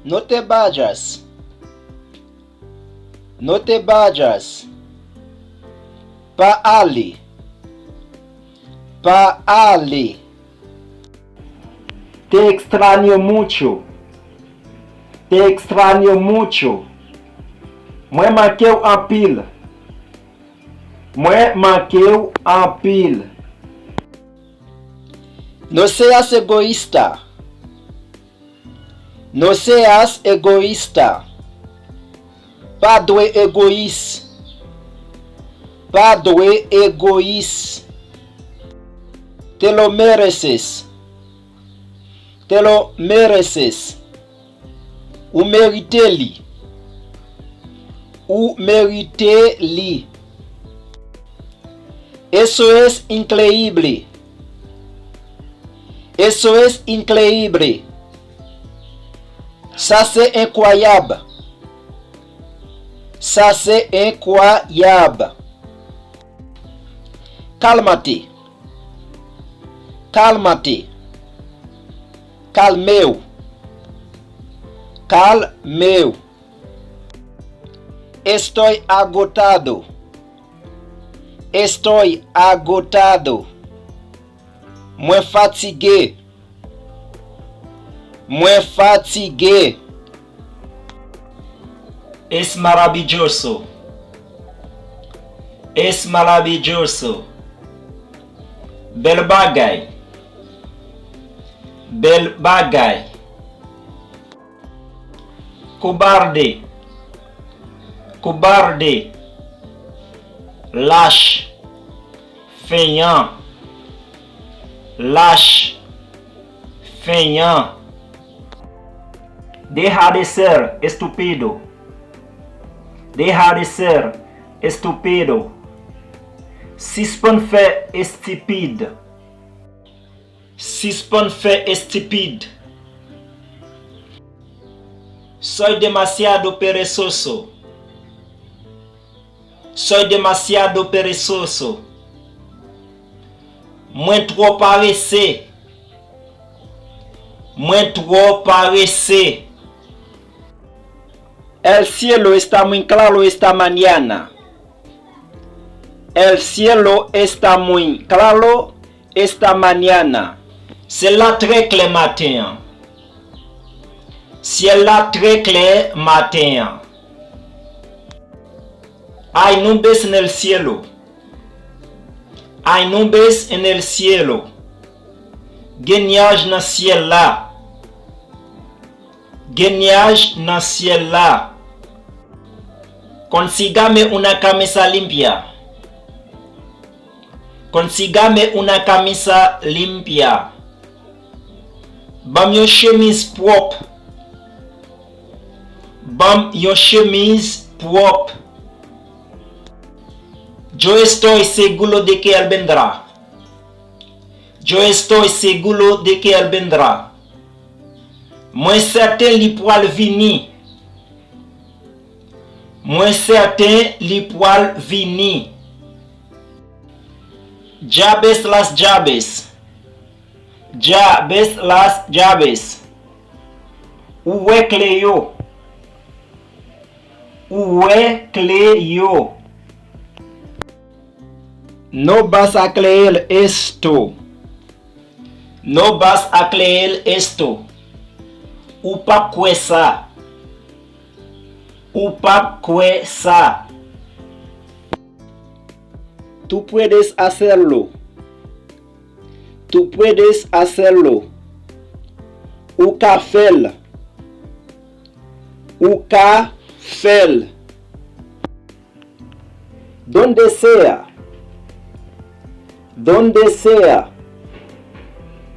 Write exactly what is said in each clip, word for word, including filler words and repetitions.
No te vayas. No te vayas. Pa ale. Pa ale. Te extraño mucho. Te extraño mucho. Mwen manke w anpil. Mwen manke w anpil. No seas egoísta. No seas egoísta. Pa dwe egoyis. Pa dwe egoyis. Te lo mereces. Te lo mereces. Ou merite li. Ou merite li. Eso es increíble. Eso es increíble. Sa se enkwayab. Sa se enkwayab. Cálmate. Cálmate. Kalme w. Kalme w. Estoy agotado. Estoy agotado. Mwen fatige. Mwen fatige. Es maravilloso. Es maravilloso. Bèl bagay. Bèl bagay. Cobarde. Cobarde. Lach. Feignant. Lach. Feignant. Deja de ser estúpido. Deja de ser estúpido. Sispann fè estipid. Sispann fè estipid. Soy demasiado perezoso. Soy demasiado perezoso. Mwen twò parese. Mwen twò parese. El cielo está muy claro esta mañana. El cielo está muy claro esta mañana. Syèl la trè klè maten an. Syèl la trè klè maten an. Hay nubes en el cielo. Hay nubes en el cielo. Gen nyaj nan syèl la. Gen nyaj nan syèl la. Consígame una camisa limpia. Consígame una camisa limpia. Ban m yon chemiz pwòp. Ban m yon chemiz pwòp. Yo estoy seguro de que él vendrá. Yo estoy seguro de que él vendrá. Mwen sèten li pral vini. Mwen sèten li pral vini. Llaves las llaves. Llaves las llaves. Ou wè kle yo. Ou wè kle yo. No vas a creer esto. No vas a creer esto. Ou p ap kwè sa. Ou p ap kwè sa. Tú puedes hacerlo. Tú puedes hacerlo. Ou ka fè l. Ou ka fè l. Donde sea. Donde sea.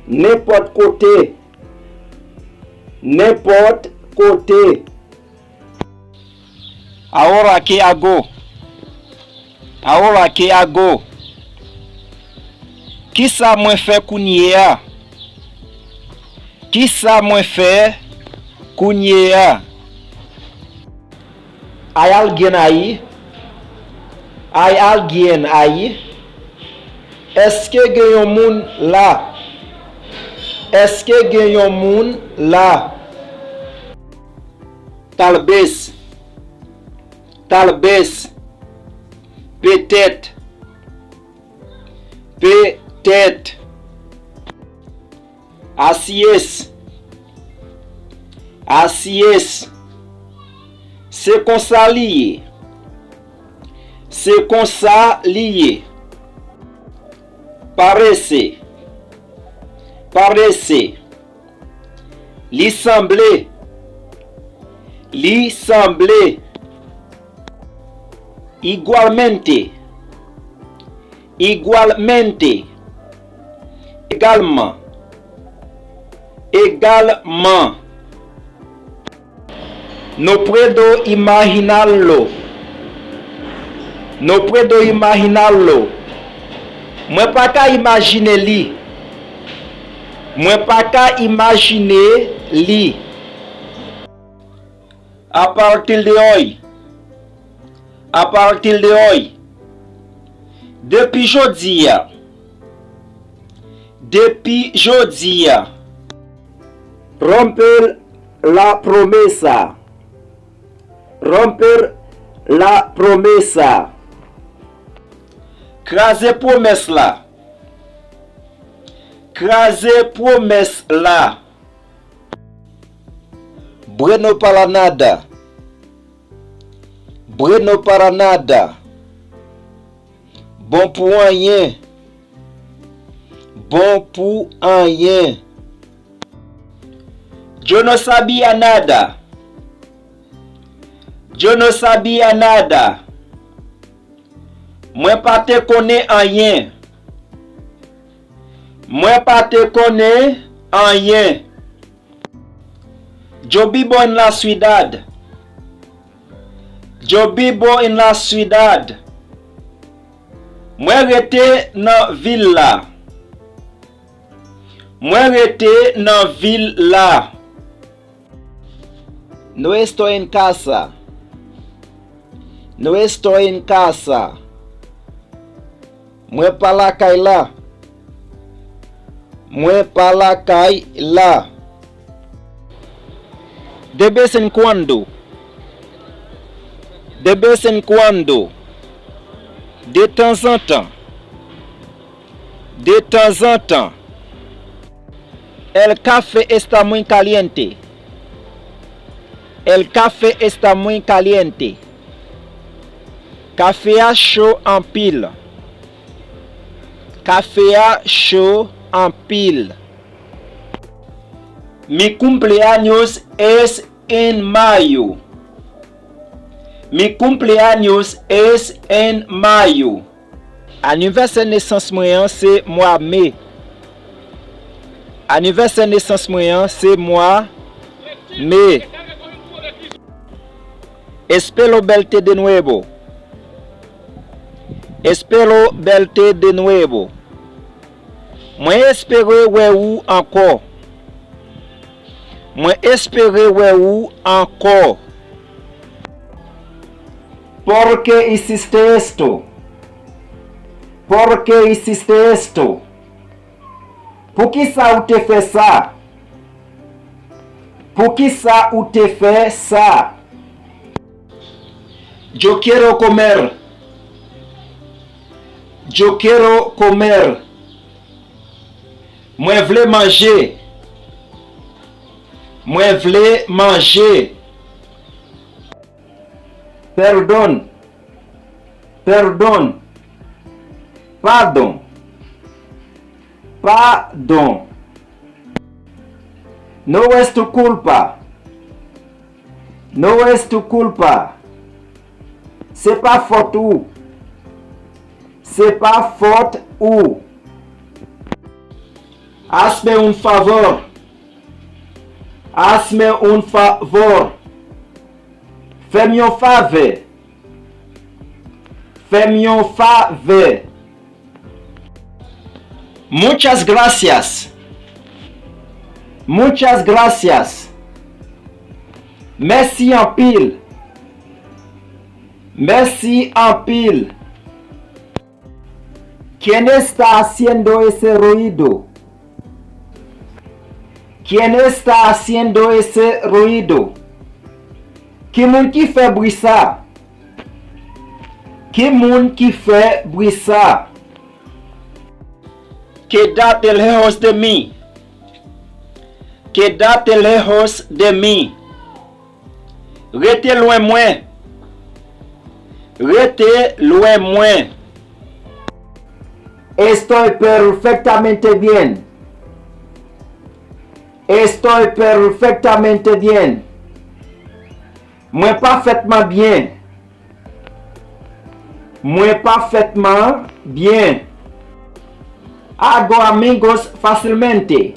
Nenpòt kote. Nenpòt kote. Ahora qué hago? Ahora qué hago? Kisa mwen fè kounye a? Kisa mwen fè kounye a? ¿Hay alguien ahí? ¿Hay alguien ahí? Èske gen yon moun la? Èske gen yon moun la? Tal vez. Tal vez. Petèt. Petèt. Así es. Así es. Se konsa li ye. Se konsa li ye. Parece. Parece. Li sanble. Li sanble. Igualmente. Igualmente. Egalman. Egalman. No puedo imaginarlo. No puedo imaginarlo. Mwen pa ka imajine li. Mwen pa ka imajine li. A partir de hoy. A partir de hoy. Depi jodi a. Depi jodi a. Romper la promesa. Romper la promesa. Kraze pwomès la. Kraze pwomès la. Bueno para nada. Bueno para nada. Bon pou anyen. Bon pou anyen. Yo no sabía nada. Yo no sabía nada. Mwen pa te konnen anyen. Mwen pa te konnen anyen. Yo vivo en la ciudad. Yo vivo en la ciudad. Mwen rete nan vil la. Mwen rete nan vil la. No estoy en casa. No estoy en casa. Mwen pa lakay la. Mwen pa lakay la. De vez en cuando. De vez en cuando. De tanzantan. De tanzantan. El café está muy caliente. El café está muy caliente. Kafe a cho anpil. Kafe a cho anpil. Mi cumpleaños es en mayo. Mi cumpleaños es en mayo. Anivèsè nesans mwen an se mwa me. Anivèsè nesans mwen an se mwa me. Espero verte de nuevo. Espero verte de nuevo. Mwen espere wè ou ankò. Mwen espere wè ou ankò. ¿Por qué hiciste esto? ¿Por qué hiciste esto? Poukisa ou te fè sa? Poukisa ou te fè sa? Yo quiero comer. Yo quiero comer. Mwen vle manje. Mwen vle manje. Perdón. Perdón. Padon. Padon. No es tu culpa. No es tu culpa. Se pa fòt ou. Se pa fòt ou. Hazme un favor. Hazme un favor. Fè m yon favè. Fè m yon favè. Muchas gracias. Muchas gracias. Mèsi anpil. Mèsi anpil. ¿Quién está haciendo ese ruido? ¿Quién está haciendo ese ruido? Ki moun ki fè bri sa? Ki moun ki fè bri sa? Quédate lejos de mí. Quédate lejos de mí. Rete lwen mwen. Rete lwen mwen. Estoy perfectamente bien. Estoy perfectamente bien. Mwen pafètman byen. Mwen pafètman byen. Hago amigos fácilmente.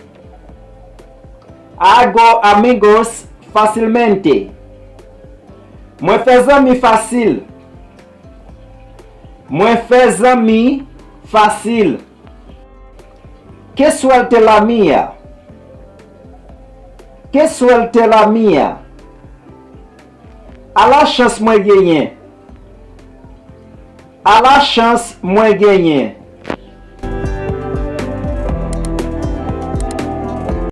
Hago amigos fácilmente. Mwen fè zanmi fasil. Mwen fè zanmi fasil. Qué suerte la mía. Qué suerte la mía. Ala chans mwen genyen. Ala chans mwen genyen.